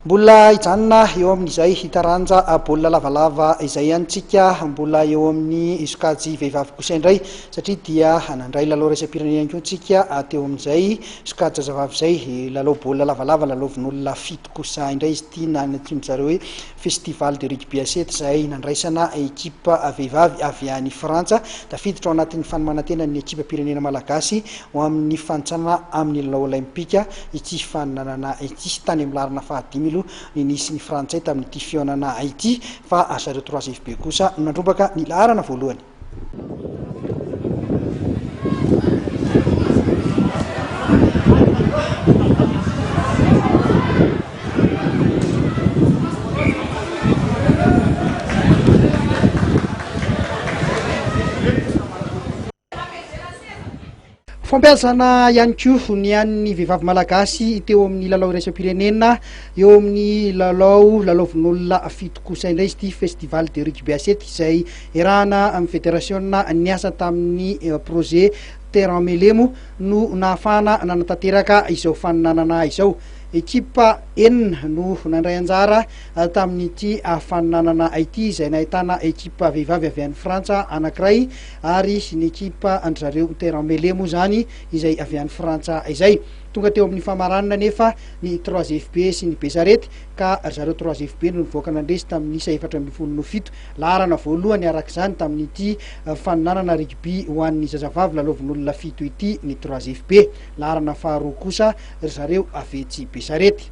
Mbola hijanona eo amin'izay taranja baolina lavalava izay ihany tsika, mbola eo amin'ny sokajy vehivavy kosa indray satria dia nandray lalao iraisam-pirenena ihany koa tsika teo amin'izay sokajy zazavavy izay. Lalao baolina lavalava lalaovin'olona fito kosa indray izy ity na ny antsoin-dry zareo hoe Festival de rugby à sept izay nandraisana ekipa vehivavy avy any Frantsa. Tafiditra ao anatin'ny fanomanan-tenan'ny ekipam-pirenena malagasy ho amin'ny fanintsanana amin'ny lalao olaimpika ity faninanana ity. Tany amin'ny laharana fahadimy aloha ny nisy ny Frantsay tamin'ity fihaonana ity fa zareo Trois FB kosa no nandrombaka ny laharana voalohany. Fampiasana ihany koa ny an'ny vehivavy malagasy teo amin'ny lalao iraisam-pirenena eo amin'ny lalao lalaovin'olona fito kosa indray izy ity Festival de rugby à sept izay iarahana amin'ny federasiona niasa tamin'ny projet Terre en Mêlée moa no nahafahana nanatanteraka izao faninanana izao. Ekipa enina no nandray anjara tamin'ity faninanana ity izay nahitana ekipa vehivavy avy any Frantsa anankiray ary ny ekipa an-dry zareo Terre en Mêlée moa izany izay avy any Frantsa izay. Tonga teo amin'ny famaranana anefa ny Trois FB sy ny Besarety ka ry zareo Trois FB no nivoaka nandresy tamin'ny isa 14 no fito. Laharana voalohany araka izany tamin'ity faninanana rugby ho an'ny zazavavy lalaovin'olona fito ity ny Trois FB. Laharana faharoa kosa ry zareo avy etsy Besarety.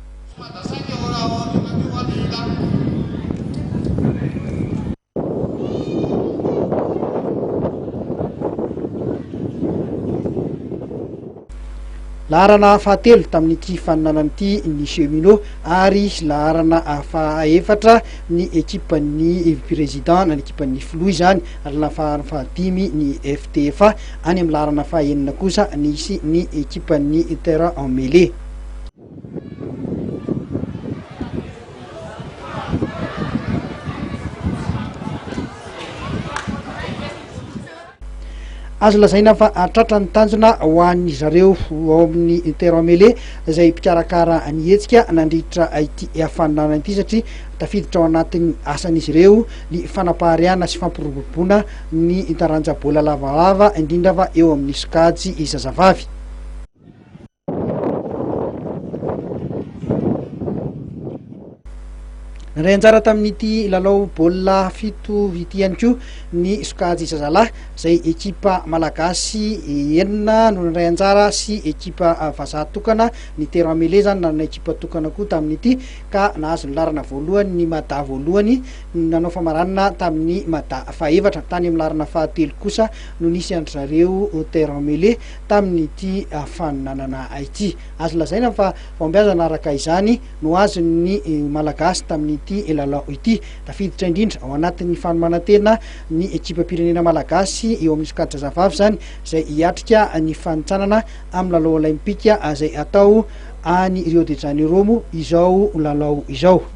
Laharana fahatelo tamin'ity faninanana ity ny Cheminot ary laharana fahaefatra ny ekipan'ny Président na ny ekipan'ny filoha izany ary laharana fahadimy ny FTFA. Any amin'ny laharana fahaenina kosa nisy ny ekipan'ny Terrain en Mêlée. Azo lazaina fa tratra ny tanjona ho an'ny zareo ao amin'ny Terre en Mêlée izay mpikarakara ny hetsika nandritra ity hafaninana ity satria tafiditra ao anatin'ny asan'izy ireo ny fanapariahana sy fampiroboroboana ny taranja baolina lavalava indrindra fa eo amin'ny sokajy zazavavy. Nandray anjara tamin'ity lalao baolina fito ity ihany koa ny sokajy zazalahy izay ekipa malagasy enina no nandray anjara sy ekipa vazaha tokana, ny Terrain Mêlée izany nanana ekipa tokana koa tamin'ity ka nahazo ny laharana voalohany ny Mada voalohany nanao famaranana tamin'ny Mada fahefatra, tany amin'ny laharana fahatelo kosa no nisy an-dry zareo Terrain Mêlée. tamin'ity faninanana ity. Azo lazaina fa fahombiazana araka izany no azon'ny Malagasy tamin'ity lalao ity. Tafiditra indrindra ao anatin'ny fanomanan-tena ny ekipam-pirenena malagasy eo amin'ny sokajy zazavavy izany izay hiatrika ny fanintsanana amin'ny lalao olaimpika izay hatao any Rio de Janeiro moa izao lalao izao.